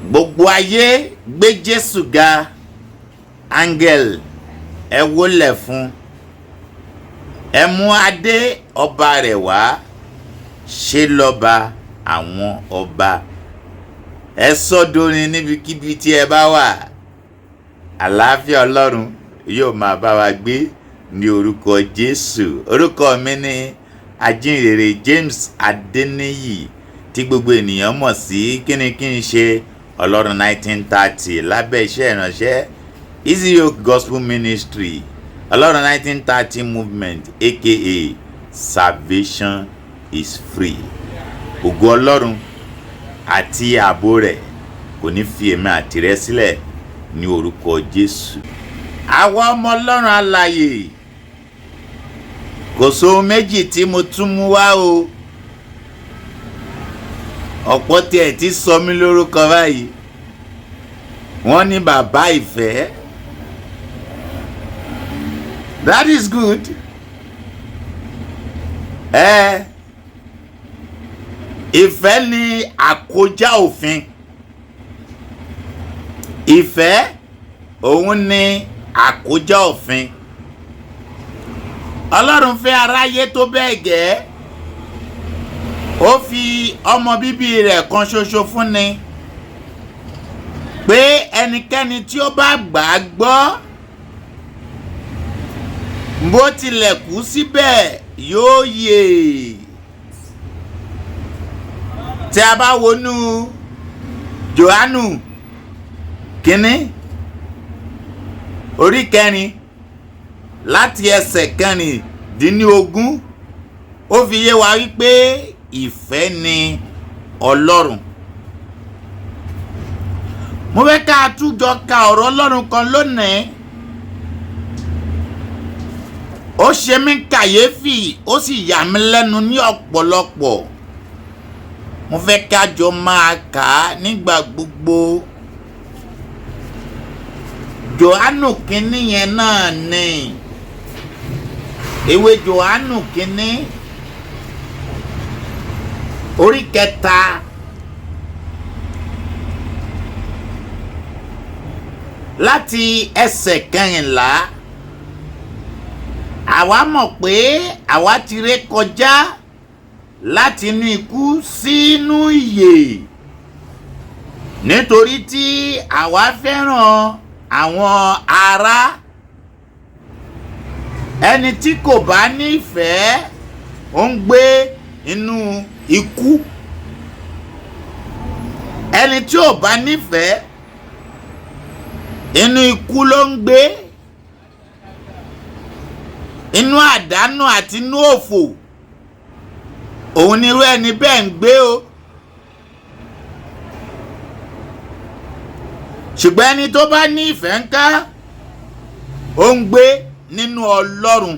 Gbogbo ayé gbé Jésù ga, áńgẹ́lì ẹ wólẹ̀ fún, ẹ mú adé ọba rẹ̀ wá, ṣe lọ́ba àwọn ọba. Ẹ sọ́dorin níbikíbi tí ẹ bá wà. Àlàáfíà Ọlọ́run yóò máa bá wa gbé ní orúkọ Jésù. Orúkọ mi ni Ajínrere James Adeniyi, tí gbogbo ènìyàn mọ̀ sí kíni kí n ṣe Ọlọ́run 1930 lábẹ́ iṣẹ́ ìránṣẹ́ Easy Yoke Gospel Ministry, Ọlọ́run 1930 Movement, aka Salvation is Free. Ògo Ọlọ́run àti ààbò rẹ̀ kò ní fi èmi àti rẹ sílẹ̀ ní orúkọ Jésù. Àwa ọmọ Ọlọ́run alààyè, kò sóhun méjì tí mo tún mú wá o. Ọ̀pọ̀ tiẹ̀ ti sọ mí lórúkọ báyìí, wọ́n ní bàbá ìfẹ́. That is good. Ìfẹ́ ni àkójá òfin. Ìfẹ́ òun ni àkójá òfin. Ọlọ́run fẹ́ aráyé tó bẹ́ẹ̀ gẹ́, ó fi ọmọ bíbí rẹ̀ kan ṣoṣo fún ni, pé ẹnikẹ́ni tí ó bá gbà á gbọ́, bó tilẹ̀ kú síbẹ̀ yóò yè. Tí a bá wọnú Jòhánù kínní orí 4 láti ẹsẹ̀ 16, ó fi yé wa wípé ìfẹ́ ni Ọlọ́run. Mo fẹ́ ká a tún jọ ka ọ̀rọ̀ Ọlọ́run kan lónìí. Ó ṣe mí kàyéfì, ó sì yà mí lẹ́nu ní ọ̀pọ̀lọpọ̀. Mo fẹ́ ká jọ máa kà á nígbà gbogbo. Jòhánù kínní yẹn náà ni. Ìwé Jòhánù kínní orí 3 láti ẹsẹ̀ 14. Àwa mọ̀ pé àwa ti ré kọjá láti inú ikú sínú ìyè, nítorí tí àwa fẹ́ràn àwọn ará. Ẹni tí kò bá nífẹ̀ẹ́ ó ń gbé inú ikú. Ẹni tí ò bá nífẹ̀ẹ́, inú ikú ló ń gbé, inú àdánù àti inú òfò òun ni irú ẹni bẹ́ẹ̀ ń gbé o. Ṣùgbọ́n ẹni tó bá ní ìfẹ́ ń ká, ó ń gbé nínú Ọlọ́run.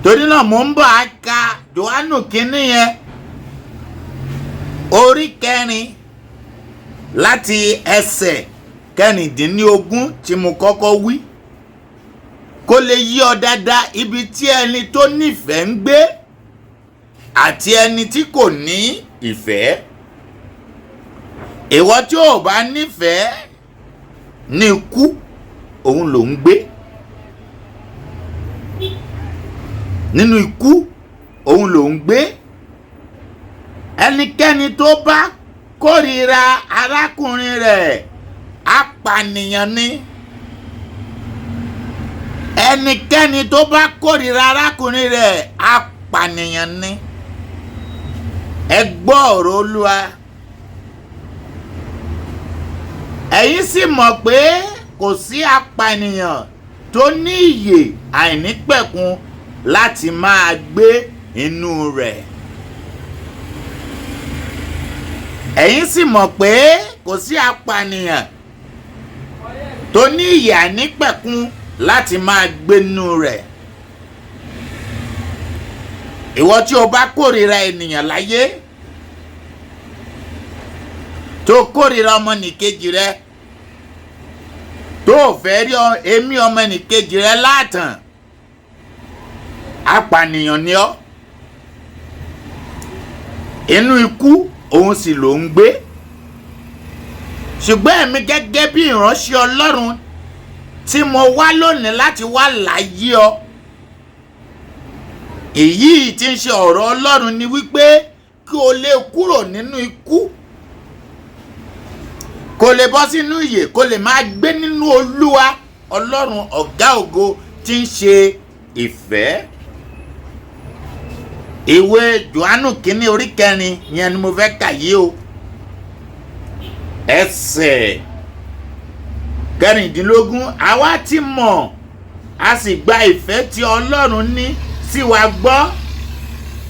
Torí náà mò ń bọ̀ á ka Jòhánù kínní yẹn orí 4 láti ẹsẹ̀ 16 tí mo kọ́kọ́ wí, kó lè yí ọ dáadáa ibi tí ẹni tó nífẹ̀ẹ́ ń gbé àti ẹni tí kò ní ìfẹ́. Ìwọ tí ò bá nífẹ̀ẹ́ ní ikú, òun ló ń gbé. Nínú ikú, òun ló ń gbé. Ẹnikẹ́ni tó bá kórìíra arákùnrin rẹ̀, apànìyàn ni. Ẹnikẹ́ni tó bá kórìíra arákùnrin rẹ̀, apànìyàn ni. Ẹ gbọ́ ọ̀rọ̀ Olúwa. Ẹ̀yin sì mọ̀ pé kò sí apànìyàn tó ní ìyè àìnípẹ̀kun láti máa gbé inú rẹ̀. Ẹ̀yin sì mọ̀ pé kò sí apànìyàn tó ní ìyè àìnípẹ̀kun láti máa gbé inú rẹ̀. Ìwọ tí o bá kórìíra ènìyàn láyé, tó kórìíra ọmọnìkejì rẹ, tó fẹ́ rí èmi ọmọnìkejì rẹ látàn, apànìyàn ni ọ́. Inú ikú òun sì ló ń gbé. Ṣùgbọ́n èmi gẹ́gẹ́ bí ìránṣẹ́ Ọlọ́run tí mo wá lónìí láti wá láyé ọ, èyí tí ń ṣe ọ̀rọ̀ Ọlọ́run ni wípé kí o lè kúrò nínú ikú, kó lè bọ́ sínú ìyè, kó lè máa gbé nínú Olúwa Ọlọ́run ọ̀gá ògo tí ń ṣe ìfẹ́. Ìwé Jòhánù kínní orí 4 yẹn ni mo fẹ́ kà yìí o, ẹsẹ̀ 16. Àwa ti mọ̀, a sì gba ìfẹ́ tí Ọlọ́run ní sí wa gbọ́.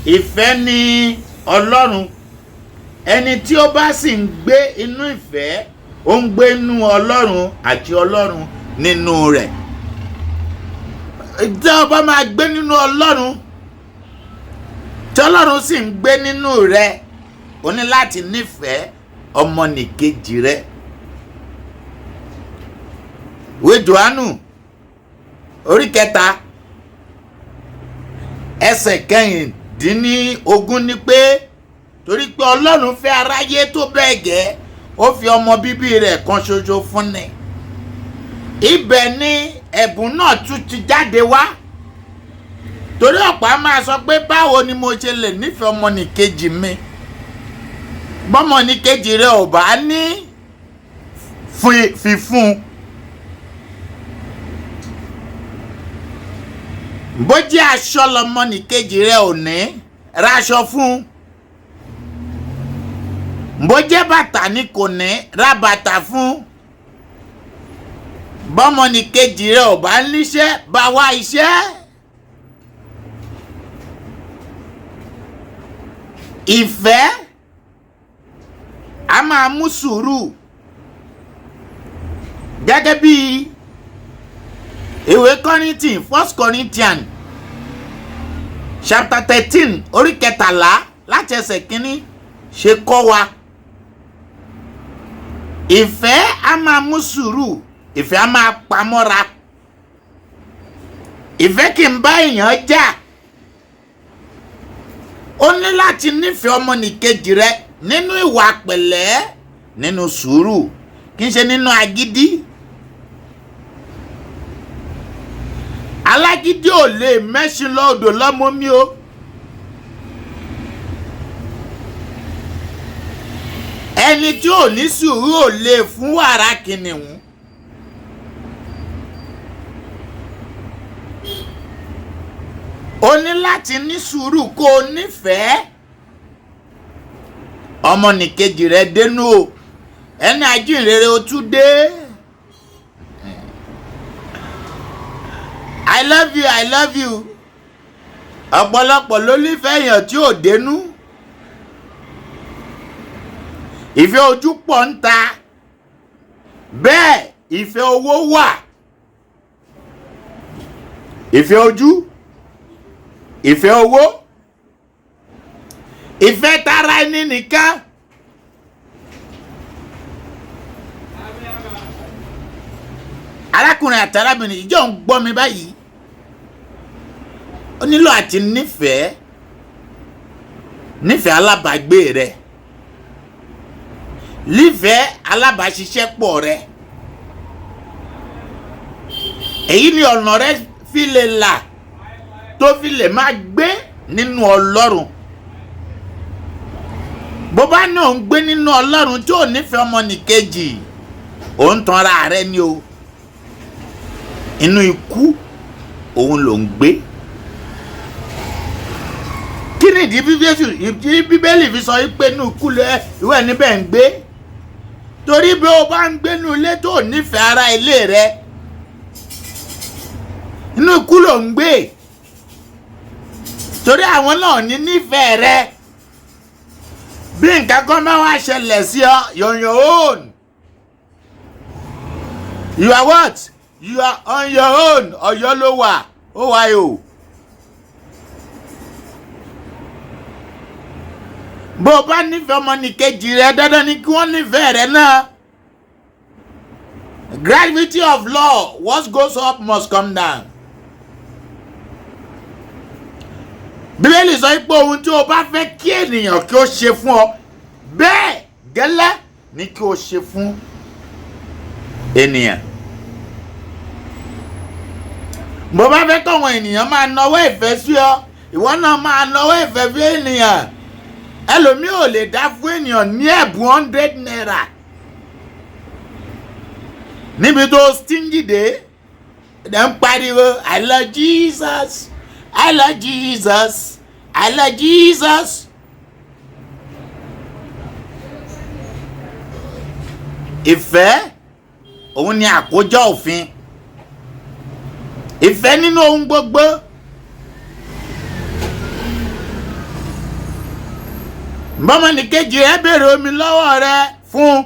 Ìfẹ́ ni Ọlọ́run. Ẹni tí ó bá sì ń gbé inú ìfẹ́, ó ń gbé inú Ọlọ́run àti Ọlọ́run nínú rẹ̀. Tí ó bá máa gbé nínú Ọlọ́run, tí Ọlọ́run sì ń gbé nínú rẹ̀, o ní láti nífẹ̀ẹ́ ọmọnìkejì rẹ̀. Ìwé Jòhánù orí 3 ẹsẹ̀ 16 ni pé torí pé Ọlọ́run fẹ́ aráyé tó bẹ́ẹ̀ gẹ́, ó fi ọmọ bíbí rẹ̀ kan ṣoṣo fún ni. Ibẹ̀ ni ẹ̀bùn náà tún ti jáde wá. Torí ọ̀pọ̀ á máa sọ pé báwo ni mo ṣe lè nífẹ̀ẹ́ ọmọnìkejì mi? Bọ́mọnìkejì rẹ ò bá ní fi fún un. Bó jẹ́ aṣọ lọmọnìkejì rẹ ò ní, raṣọ fún un. Bó jẹ́ bàtà ni kò ní, ra bàtà fún un. Bọ́mọnìkejì rẹ ò bá níṣẹ́, bá wá iṣẹ́. Ìfẹ́ a máa mú sùúrù. Gẹ́gẹ́ bí ìwé Kọ́ríńtì, 1 Corinthians chapter 13 orí 13 láti ẹsẹ̀ 1 ṣe kọ́ wa. Ìfẹ́ a máa mú sùúrù, ìfẹ́ a máa pamọ́ra. Ìfẹ́ kì í bá èèyàn jà. Ó ní láti nífẹ̀ẹ́ ọmọnìkejì rẹ nínú ìwà pẹ̀lẹ́, nínú sùúrù, kì í ṣe nínú agídí. Alágídí ò lè mẹ́ṣin lọ odò lọ́mọ mi o. Ẹni tí ò ní sùúrù ò lè fún wàrà kìnìún. O ní láti ní sùúrù kó o nífẹ̀ẹ́ ọmọnìkejì rẹ dénú o. Ẹni ajínrere o tún dé. I love you, I love you. Ọ̀pọ̀lọpọ̀ ló nífẹ̀ẹ́ èèyàn tí ò dénú. Ìfẹ́ ojú pọ̀ ń ta. Bẹ́ẹ̀ ìfẹ́ owó wà. Ìfẹ́ ojú, ìfẹ́ owó, ìfẹ́ tara ẹni nìkan. Arákùnrin àti arábìnrin ìjọ ń gbọ́ mi báyìí. Ó nílò àti nífẹ̀ẹ́, nífẹ̀ẹ́ alábàágbé rẹ, nífẹ̀ẹ́ alábàáṣiṣẹ́pọ̀ rẹ. Èyí ni ọ̀nà rẹ fi lè là tó fi lè máa gbé nínú Ọlọ́run. Bó bá ní òun gbé nínú Ọlọ́run tí ò nífẹ̀ẹ́ ọmọnìkejì, òun tanra rẹ ni o. Inú ikú òun ló ń gbé. Kí ni ìdí Bíbélì fi sọ pé inú ikú lẹ ìwé ẹni bẹ́ẹ̀ ń gbé? Torí bí o bá ń gbé inú ilé tó nífẹ̀ẹ́ ara ilé rẹ, inú ikú ló ń gbé. Torí àwọn náà ní nífẹ̀ẹ́ rẹ. Bí nǹkan kan máa wá ṣẹlẹ̀ sí ọ, you're on your own. You are what? You are on your own. Ọ̀yọ́ ló wà, ó wáyé o. Bó o bá nífẹ̀ẹ́ ọmọnìkejì rẹ, dandan ni kí wọ́n nífẹ̀ẹ́ rẹ náà. Gravity of law, what goes up must come down. Bíbélì sọ pé ohun tí o bá fẹ́ kí ènìyàn kí ó ṣe fún ọ, bẹ́ẹ̀ gẹ́lẹ́ ni kí o ṣe fún Ènìyàn. Bó bá fẹ́ kọ́wọn ènìyàn máa nawọ́ ìfẹ́ sí ọ, ìwọ náà máa nawọ́ ìfẹ́ fún ènìyàn. Ẹlòmíì ò lè dá fún ènìyàn ní ẹ̀bùn ₦100. Níbi tó stingy dé, ẹ̀ ń pariwo, "I love Jesus, I love Jesus, I love Jesus." Ìfẹ́ òun ni àkójọ òfin. Ìfẹ́ nínú ohun gbogbo. Bọ́mọnìkejì rẹ béèrè omi lọ́wọ́ rẹ, fún.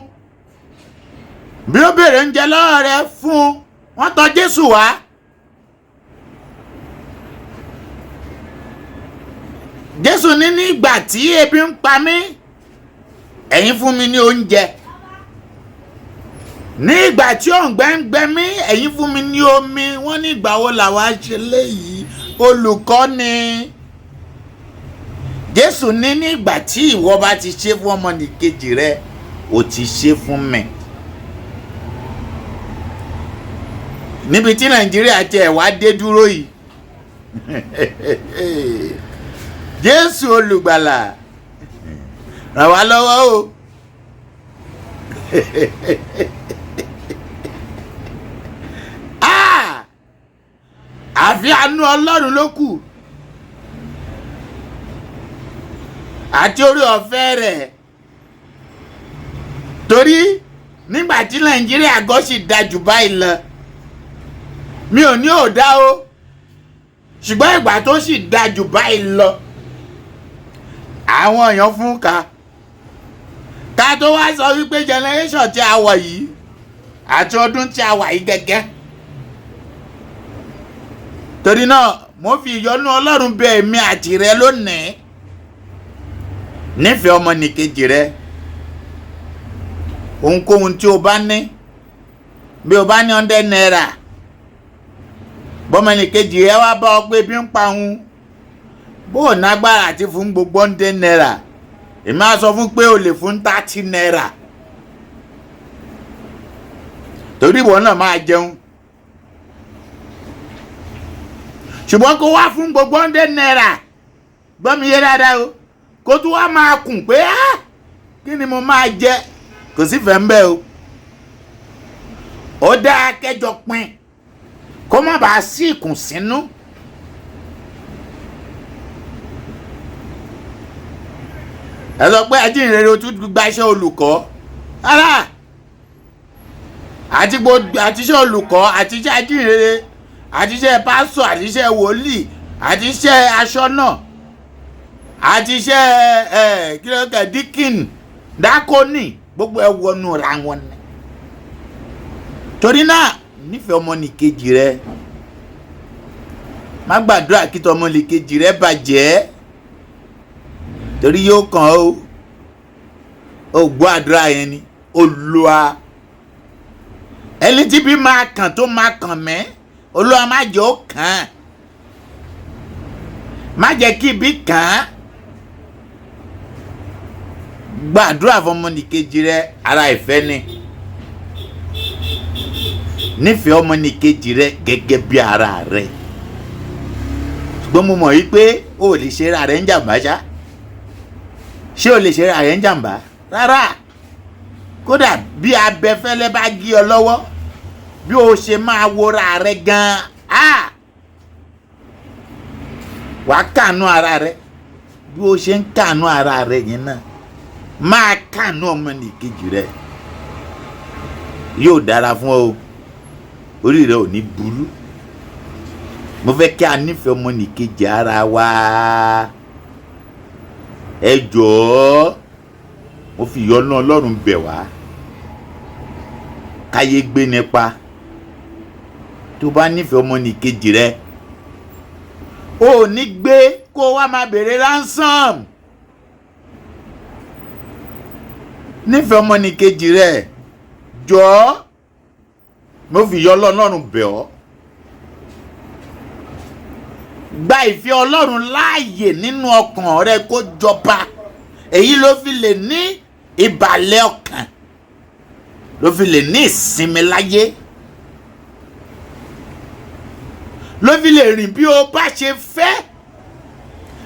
Bí ó béèrè oúnjẹ lọ́wọ́ rẹ, fún. Wọ́n tọ̀ Jésù wá. Jésù ní nígbà tí ebi ń pa mí, ẹ̀yin fún mi ní oúnjẹ. Ní ìgbà tí òǹgbẹ ń gbẹ mí, ẹ̀yin fún mi ní omi. Wọ́n ní ìgbà wo làwa ṣe léyìí, olùkọ́ni? Jésù ní nígbà tí ìwọ bá ti ṣe fún ọmọnìkejì rẹ, o ti ṣe fún mi. Níbi tí Nàìjíríà tiẹ̀ wá dé dúró yìí, Jésù olùgbàlà ràn wá lọ́wọ́ o. Àfi àánú Ọlọ́run ló kù àti orí ọ̀fẹ́ rẹ̀, torí nígbà tí Nàìjíríà gọ́ sì da jù báyìí lọ, mi ò ní ò dá o, ṣùgbọ́n ìgbà tó sì da jù báyìí lọ, àwọn èèyàn fún ká ká tó wá sọ wípé generation tí a wọ̀ yìí àti ọdún tí a wà yìí gẹ́gẹ́. Torí náà mo fi ìyọ́nú Ọlọ́run bẹ̀ èmi àti rẹ lónìí. Nífẹ̀ẹ́ ọmọnìkejì rẹ. Ohunkóhun tí o bá ní, bí o bá ní ₦100, bọ́mọnìkejì rẹ wá bá ọ pé bí ń pa òun, bó o nágbára àti fún gbogbo ₦100, èmi á sọ fún pé o lè fún ₦30, torí ìwọ náà máa jẹun. Ṣùgbọ́n kó wá fún gbogbo ₦100, gbọ́ mi yé dáadáa o, kó tún wá máa kùn pé á kí ni mo máa jẹ, kò sí fẹ́ ń bẹ́ o. Ó dáa kẹjọ pín kó má bàa sí ìkùnsínú. Ẹ sọ pé ajínrere o tún gbaṣẹ́ olùkọ́. Rárá, àti gbogbo àti iṣẹ́ olùkọ́, àti iṣẹ́ ajínrere, àti iṣẹ́ pásítọ̀, àti iṣẹ́ wòlíì, àti iṣẹ́ aṣọ́nà, àti iṣẹ́ kílókè díkìn, dákónì, gbogbo ẹ wọnú ra wọn ni. Torí náà nífẹ̀ẹ́ ọmọnìkejì rẹ. Má gbàdúrà kí tọmọnìkejì rẹ bàjẹ́, torí yóò kàn ó. Ó gbọ́ àdúrà yẹn ni. Olúwa, ẹni tí bí máa kàn tó máa kàn mẹ́, Olúwa má jẹ́ ó kàn án, má jẹ́ kí ibi kàn án. Gbàdúrà fún ọmọnìkejì rẹ, ara ìfẹ́ ni. Nífẹ̀ẹ́ ọmọnìkejì rẹ gẹ́gẹ́ bí ara rẹ. Ṣùgbọ́n mo mọ̀ wípé o ò lè ṣe ara rẹ ń jàǹbá ṣá. Ṣé o lè ṣe ara rẹ ń jàǹbá? Rárá. Kódà bí abẹfẹ́lẹ́ bá gé ọ lọ́wọ́, bí o ṣe máa wora rẹ gan-an, wàá kànú ara rẹ. Bí o ṣe ń kànú ara rẹ yẹn náà, máa kànú ọmọnìkejì rẹ. Yóò dára fún ọ, orí rẹ ò ní burú. Mo fẹ́ kí a nífẹ̀ẹ́ ọmọnìkejì ara wa. Ẹ jọ̀ọ́, mo fi ìyọ́nú Ọlọ́run bẹ̀ wá. Káyé gbé nípa. Tó bá nífẹ̀ẹ́ ọmọnìkejì rẹ, o ò ní gbé kó wá máa béèrè ransom. Nífẹ̀ẹ́ ọmọnìkejì rẹ, jọ̀ọ́, mo fi ìyọ́nú Ọlọ́run bẹ̀ ọ́. Gba ìfẹ́ Ọlọ́run láàyè nínú ọkàn rẹ kó jọba. Èyí ló fi lè ní ìbàlẹ̀ ọkàn. Ló fi lè ní ìsinmi láyé, ló fi lè rìn bí o bá ṣe fẹ́.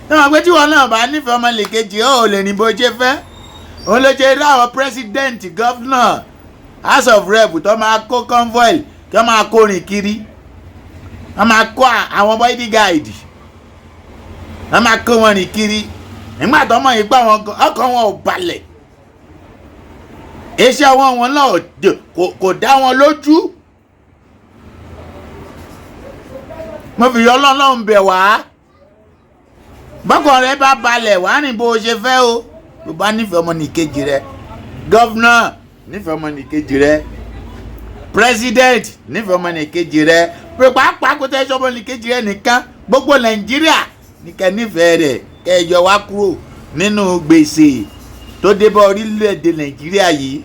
Náà pé tí wọn náà bá nífẹ̀ẹ́ ọmọlèkejì, ó lè rìn bó ṣe fẹ́. Òun ló ṣe rí àwọn president, governor, House of Rep tó máa kó convoy, tó máa kó rìn kiri, wọ́n máa kó àwọn bodyguard, wọ́n máa kó wọn rìn kiri nígbà tó mọ̀ yìí pé àwọn ọkàn wọn ò balẹ̀, iṣẹ́ wọn náà kò dá wọn lójú. Mo fi yọ Ọlọ́run bẹ̀ wá, bọ́kàn rẹ bá balẹ̀, wàá rìn bó o ṣe fẹ́ o. Tó bá nífẹ̀ẹ́ ọmọnìkejì rẹ, governor, nífẹ̀ẹ́ ọmọnìkejì rẹ, president, nífẹ̀ẹ́ ọmọnìkejì rẹ, pé pàápàá kó tẹ́ sọmọnìkejì rẹ nìkan, gbogbo Nàìjíríà nìkan nífẹ̀ẹ́ rẹ̀, kẹ́ ẹ yọ wá kúrò nínú gbèsè tó dé bá orílẹ̀-èdè Nàìjíríà yìí,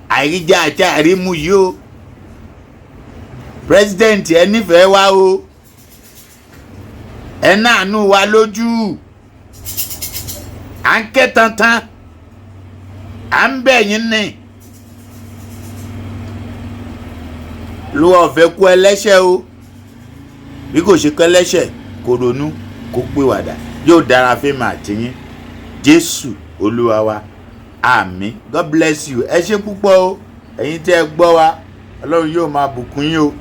àìríjẹ àti àìrímu yìí o. President, ẹ nífẹ̀ẹ́ wa o, ẹ náànú wa lójú, à ń ké tantan, à ń bẹ̀ yín ní ló ọ̀fẹ́ kú ẹlẹ́ṣẹ̀ o. Bí kò ṣe kú ẹlẹ́ṣẹ̀ kó ronú kó pìwàdà, yóò dára fíìmù àtìyín. Jésù Olúwa wa, àmín. God bless you. Ẹ ṣé púpọ̀ o, ẹ̀yin tí ẹ gbọ́ wa. Ọlọ́run yóò máa bùkún yín o.